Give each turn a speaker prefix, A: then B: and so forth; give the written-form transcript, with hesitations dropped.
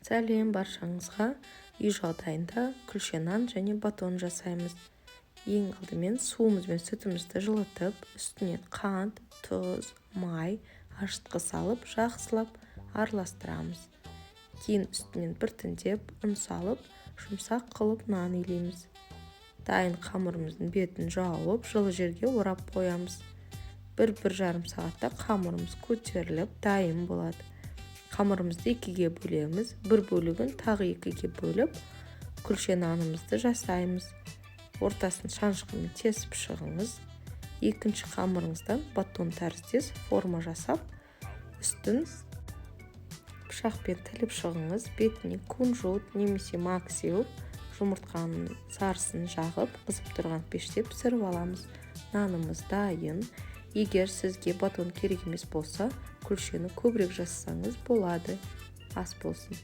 A: Сәлем баршаңызға! Үй жағдайында күлше нан және батон жасаймыз. Ең алдымен суымыз бен сүтімізді жылытып, үстінен қант, тұз, май, ашытқы салып, жақсылап араластырамыз. Кейін үстінен біртіндеп ұн салып, жұмсақ қылып нан илейміз. Дайын қамырымыздың бетін жауып, жылы жерге орап қоямыз. 1-1,5 сағатта қамырымыз көтеріліп, дайын болады. Қамырымызды екіге бөлеміз. Бір бөлігін тағы екіге бөліп, күлше нанымызды жасаймыз. Ортасын шанышқымен тесіп шығыңыз. Екінші қамырыңыздан батон тәріздес форма жасап, үстін пышақпен тіліп шығыңыз. Бетіне кунжут немесе мак сеуіп, жұмыртқаның сарысын жағып, қызып тұрған пеште пісіріп аламыз. Нанымыз дайын. Егер сізге батон керек емес болса, күлшені көбірек жасасаңыз болады. Ас болсын!